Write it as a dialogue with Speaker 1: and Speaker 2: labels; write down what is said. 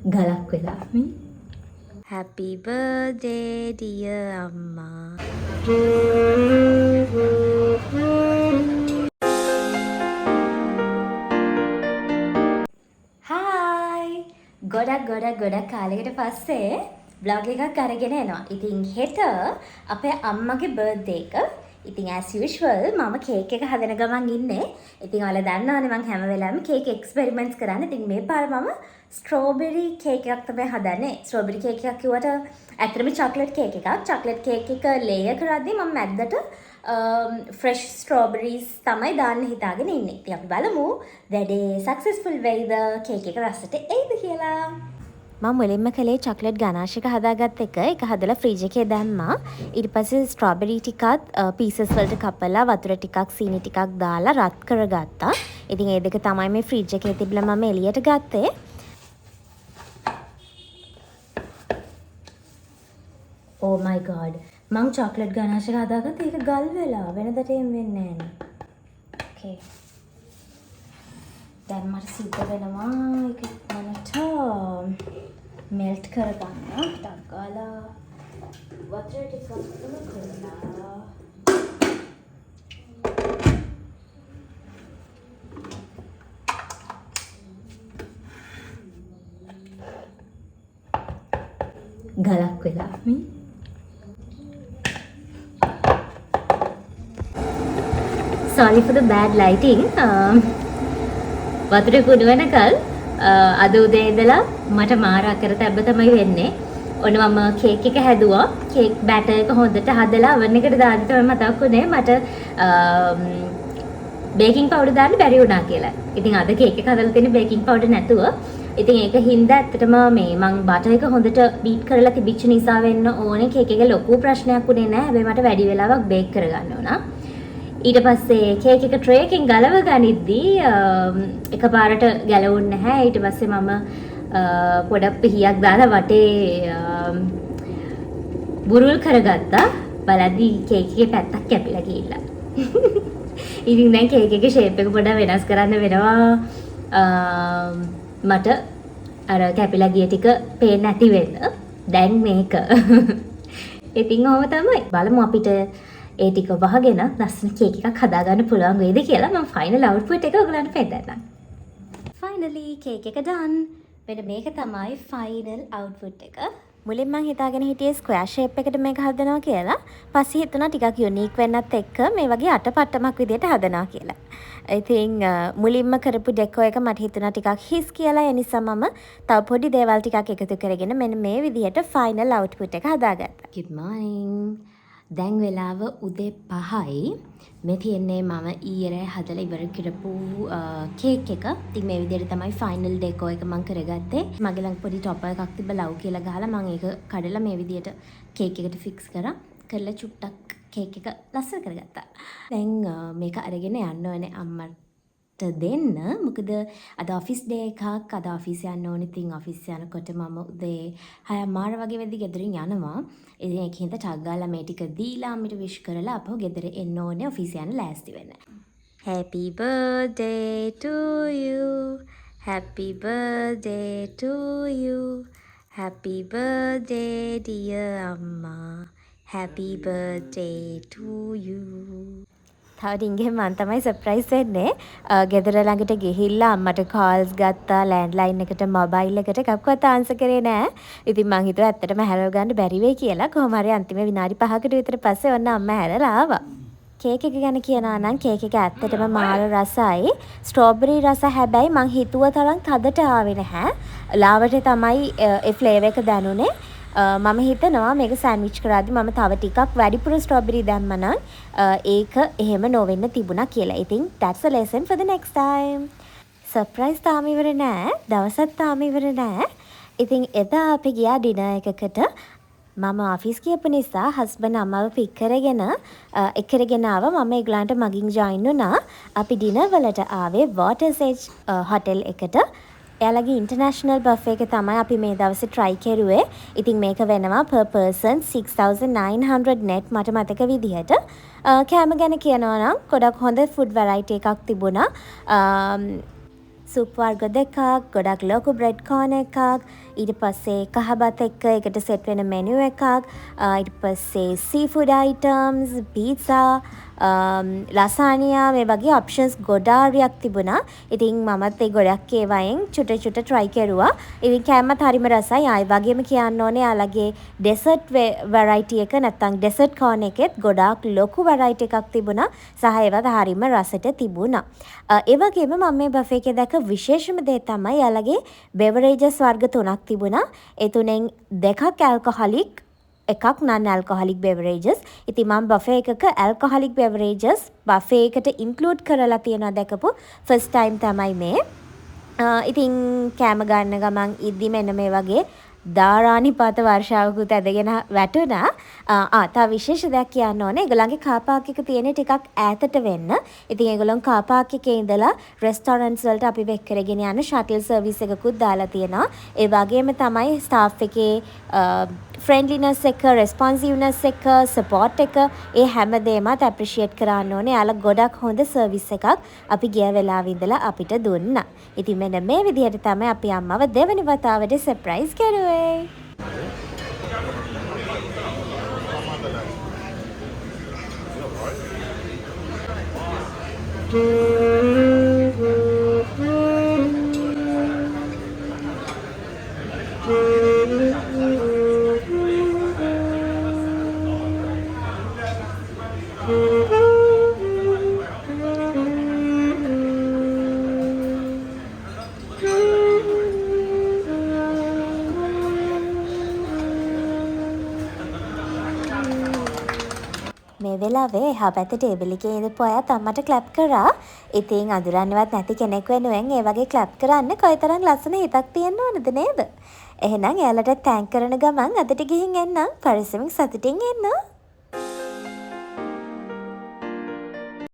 Speaker 1: ගලක් වෙලා. Happy birthday dear අම්මා. හායි, ගොඩක් ගොඩක් ගොඩක් කාලෙකට පස්සේ බ්ලොග් එකක් අරගෙන එනවා. ඉතින් හෙට අපේ අම්මගේ බර්ත්ඩේ එක. ඉතින් as usual මම කේක් එක හදන ගමන් ඉන්නේ. ඉතින් ඔයාලා දන්නවනේ මං හැම වෙලාවෙම කේක් එක්ස්පෙරිමන්ට්ස් කරන්නේ. ඉතින් මේ පාර මම ස්ට්‍රෝබෙරි කේක් එකක් තමයි හදන්නේ. ස්ට්‍රෝබෙරි කේක් එකක් කිව්වට ඇත්තටම චොක්ලට් කේක් එකක්. චොක්ලට් කේක් එක ලේයර් කරද්දී මම මැද්දට ෆ්‍රෙෂ් ස්ට්‍රෝබෙරිස් තමයි දාන්න හිතාගෙන ඉන්නේ. ඉතින් අපි බලමු වැඩේ සක්සස්ෆුල් වෙයිද, කේක් එක රසට එයිද කියලා. මම මුලින්ම කළේ චොක්ලට් ගනාෂ් එක හදාගත්ත එක. ඒක හදලා ෆ්‍රිජ් එකේ දැම්මා. ඊට පස්සේ ස්ට්‍රෝබෙරි ටිකත් පීසස් වලට කපලා වතුර ටිකක් සීනි ටිකක් දාලා රත් කරගත්තා. ඉතින් ඒ දෙක තමයි මේ ෆ්‍රිජ් එකේ තිබිලා මම එළියට ගත්තේ. Oh my God. මං චොක්ලට් ගනාෂ් එක හදාගත්තා. ඒක ගල් වෙලා. වෙනදට එහෙම වෙන්නේ නෑනේ. ඕකේ. දැන් මට සිද්ධ වෙනවා ඒක ඉක්මනට මෙල්ට් කරගන්න. ටක් ගාලා වතුර ටිකක් උණු කරලා ගලක් වෙලා. Sorry for the bad lighting. වතුර කුණු වෙනකල් අද උදේ ඉඳලා මට මාර අකරතැබ්බ තමයි වෙන්නේ. ඔන්න මම කේක් එක හැදුවා. කේක් බැටර් එක හොඳට හදලා අවන් එකට දාන්න තමයි මතක් වුණේ මට බේකින් පවුඩර් දාන්න බැරි වුණා කියලා. ඉතින් අද කේක් එක හදලා තියෙන්නේ බේකින් පවුඩර් නැතුව. ඉතින් ඒක හින්දා ඇත්තටම මේ මං බටර් එක හොඳට බීට් කරලා තිබිච්ච නිසා වෙන්න ඕනේ කේක් එක ලොකු ප්‍රශ්නයක් වුණේ නෑ. හැබැයි මට වැඩි වෙලාවක් බේක් කරගන්න වුණා. ඊට පස්සේ කේක් එක ට්‍රේ එකෙන් ගලව ගනිද්දී එකපාරට ගැලවුන්නේ නැහැ. ඊට පස්සේ මම පොඩක් පිහියක් දාලා වටේ බුරුල් කරගත්තා. බලද්දී කේක් එකේ පැත්තක් කැපිලා ගිහිල්ලා. ඉතින් දැන් කේක් එකේ ෂේප් එක පොඩක් වෙනස් කරන්න වෙනවා. මට අර කැපිලා ගිය ටික පේන්නේ නැති වෙන්න. දැන් මේක. ඉතින් ඔහොම තමයි. බලමු අපිට ඒ ටික වහගෙන ලස්සන කේක් එකක් හදාගන්න පුළුවන් වෙයිද කියලා. මම ෆයිනල් අවුට්පුට් එක ඔයගලන්ට පෙන්නන්නම්. ෆයිනලි කේක් එක ඩන්. මෙන්න මේක තමයි ෆයිනල් අවුට්පුට් එක. මුලින් මං හිතාගෙන හිටියේ ස්ක්වයර් ෂේප් එකට මේක හදනවා කියලා. පස්සේ හිතුණා ටිකක් යුනීක් වෙන්නත් එක්ක මේ වගේ අටපට්ටමක් විදියට හදනවා කියලා. ඉතින් මුලින්ම කරපු ඩෙකෝ එක මට හිතුණා ටිකක් හිස් කියලා. ඒ නිසා මම තව පොඩි දේවල් ටිකක් එකතු කරගෙන මෙන්න මේ විදියට ෆයිනල් අවුට්පුට් එක හදාගත්තා. Good morning. දැන් වෙලාව උදේ 5යි. මේ තියෙන්නේ මම ඊයේ රෑ හදලා ඉවර කරපු කේක් එක. ඉතින් මේ විදිහට තමයි ෆයිනල් ඩෙකෝ එක මං කරගත්තේ. මගේ ළඟ පොඩි ටොපර් එකක් තිබ්බ ලව් කියලා ගහලා මං ඒක කඩලා මේ විදිහට කේක් එකට ෆික්ස් කරා. කරලා චුට්ටක් කේක් එක ලස්සන කරගත්තා. දැන් මේක අරගෙන යන්න ඕනේ අම්මට දෙන්න. මොකද අද ඔෆිස් ඩේ එකක්. අද ඔෆිස් යන්න ඕනේ. ඉතින් ඔෆිස් යනකොට මම උදේ 6:30 වගේ වෙද්දි ගෙදරින් යනවා. ඉතින් ඒක හින්දා ටක් ගාලා මේ ටික දීලා අම්මිට විශ් කරලා අපහු ගෙදර එන්න ඕනේ ඔෆිස් යන්න ලෑස්ති වෙන්න. Happy birthday to you. Happy birthday to you. Happy birthday dear අම්මා. Happy birthday to you. තව ඩිංගෙන් මං තමයි සර්ප්‍රයිස් වෙන්නේ. ගෙදර ළඟට ගිහිල්ලා අම්මට කෝල්ස් ගත්තා, ලෑන්ඩ්ලයින් එකට, මොබයිල් එකට එකක්වත් ආන්සර් කරේ නෑ. ඉතින් මං හිතුවා ඇත්තටම හැරව ගන්න බැරි වෙයි කියලා. කොහොම හරි අන්තිම විනාඩි 5කට විතර පස්සේ ඔන්න අම්මා හැරලා ආවා. කේක් එක ගැන කියනවා නම් කේක් එක ඇත්තටම මාර රසයි. ස්ට්‍රෝබෙරි රස හැබැයි මං හිතුව තරම් තදට ආවේ නැහැ. ලාවට තමයි ඒ ෆ්ලේවර් එක දැනුනේ. මම හිතනවා මේක සෑන්ඩ්විච් කරද්දි මම තව ටිකක් වැඩිපුර ස්ට්‍රෝබෙරි දැම්මා නම් ඒක එහෙම නොවෙන්න තිබුණා කියලා. ඉතින් that's a lesson for the next time. Surprise තාම ඉවර නෑ. දවසත් තාම ඉවර නෑ. ඉතින් එදා අපි ගියා ඩිනර් එකකට. මම ඔෆිස් ගියපු නිසා හස්බන්ඩ් අම්මව පික් කරගෙන එක් කරගෙන ආවා. මම ඒගොල්ලන්ට මගින් ජොයින් වුණා. අපි ඩිනර් වලට ආවේ වෝටර්ස් එජ් හොටෙල් එකට. එයාලගේ ඉන්ටර්නැෂනල් බෆේ එක තමයි අපි මේ දවසේ try කෙරුවේ. ඉතින් මේක වෙනවා per person 6900 net මට මතක විදිහට. කෑම ගැන කියනවා නම් ගොඩක් හොඳ ෆුඩ් වැරයිටි එකක් තිබුණා. සුප් වර්ග දෙකක්, ගොඩක් ලොකු බ්‍රෙඩ් කෝනර් එකක්, ඊට පස්සේ කහ බත් එක්ක ඒකට සෙට් වෙන මෙනු එකක්, ඊට පස්සේ සීෆුඩ් අයිටම්ස්, පීට්සා, ලසානියා මේ වගේ ඔප්ෂන්ස් ගොඩාරියක් තිබුණා. ඉතින් මමත් ඒ ගොඩක් ඒවායෙන් චුට චුට ට්‍රයි කෙරුවා. ඉතින් කෑමත් හරිම රසයි. ආ ඒ වගේම කියන්න ඕනේ එයාලගේ ඩෙසර්ට් වැරයිටි එක නැත්තම් ඩෙසර්ට් කෝනර් එකෙත් ගොඩාක් ලොකු වැරයිටි එකක් තිබුණා. සහ ඒවත් හරිම රසට තිබුණා. ඒ වගේම මම මේ බෆේ එකේ දැක්ක විශේෂම දේ තමයි එයාලගේ බෙවරේජස් වර්ග තුනක් තිබුණා. ඒ තුනෙන් දෙකක් ඇල්කොහොලික්, එකක් නන් ඇල්කොහොලික් බෙවරේජස්. ඉතින් මම බෆේ එකක ඇල්කොහොලික් බෙවරේජස් බෆේ එකට ඉන්ක්ලූඩ් කරලා තියෙනවා දැකපු ෆස්ට් ටයිම් තමයි මේ. ඉතින් කෑම ගන්න ගමන් ඉද්දි මෙන්න මේ වගේ ධාරානිපාත වර්ෂාවකුත් ඇදගෙන වැටුණා. ආ තව විශේෂ දෙයක් කියන්න ඕනේ. ඒගොල්ලන්ගේ කාර් පාක් එක තියෙන්නේ ටිකක් ඈතට වෙන්න. ඉතින් ඒගොල්ලන් කාර් පාක් එකේ ඉඳලා රෙස්ටොරන්ට්ස් වලට අපි එක් කරගෙන යන ෂටල් සර්විස් එකකුත් දාලා තියෙනවා. ඒ වගේම තමයි ස්ටාෆ් එකේ ෆ්‍රෙන්ඩ්ලිනස් එක, රෙස්පොන්සිව්නස් එක, සපෝට් එක ඒ හැම දේමත් ඇප්‍රීෂියේට් කරන්න ඕනේ. එයාලා ගොඩක් හොඳ සර්විස් එකක් අපි ගිය වෙලාවෙ ඉඳලා අපිට දුන්නා. ඉතින් මෙන්න මේ විදිහට තමයි අපි අම්මව දෙවෙනි වතාවට සර්ප්‍රයිස් කරුවේ. මේ වෙලාවේ එහා පැත්තේ ටේබල් එකේ ඉඳපු අයත් අම්මට ක්ලැප් කරා. ඉතින් අඳුරන්නවත් නැති කෙනෙක් වෙනුවෙන් ඒ වගේ ක්ලැප් කරන්න කොයිතරම් ලස්සන හිතක් තියෙන්න ඕනද නේද? එහෙනම් එයාලට thank කරන ගමන් අදට ගිහින් එන්නම්. පරිස්සමින් සතුටින් ඉන්න.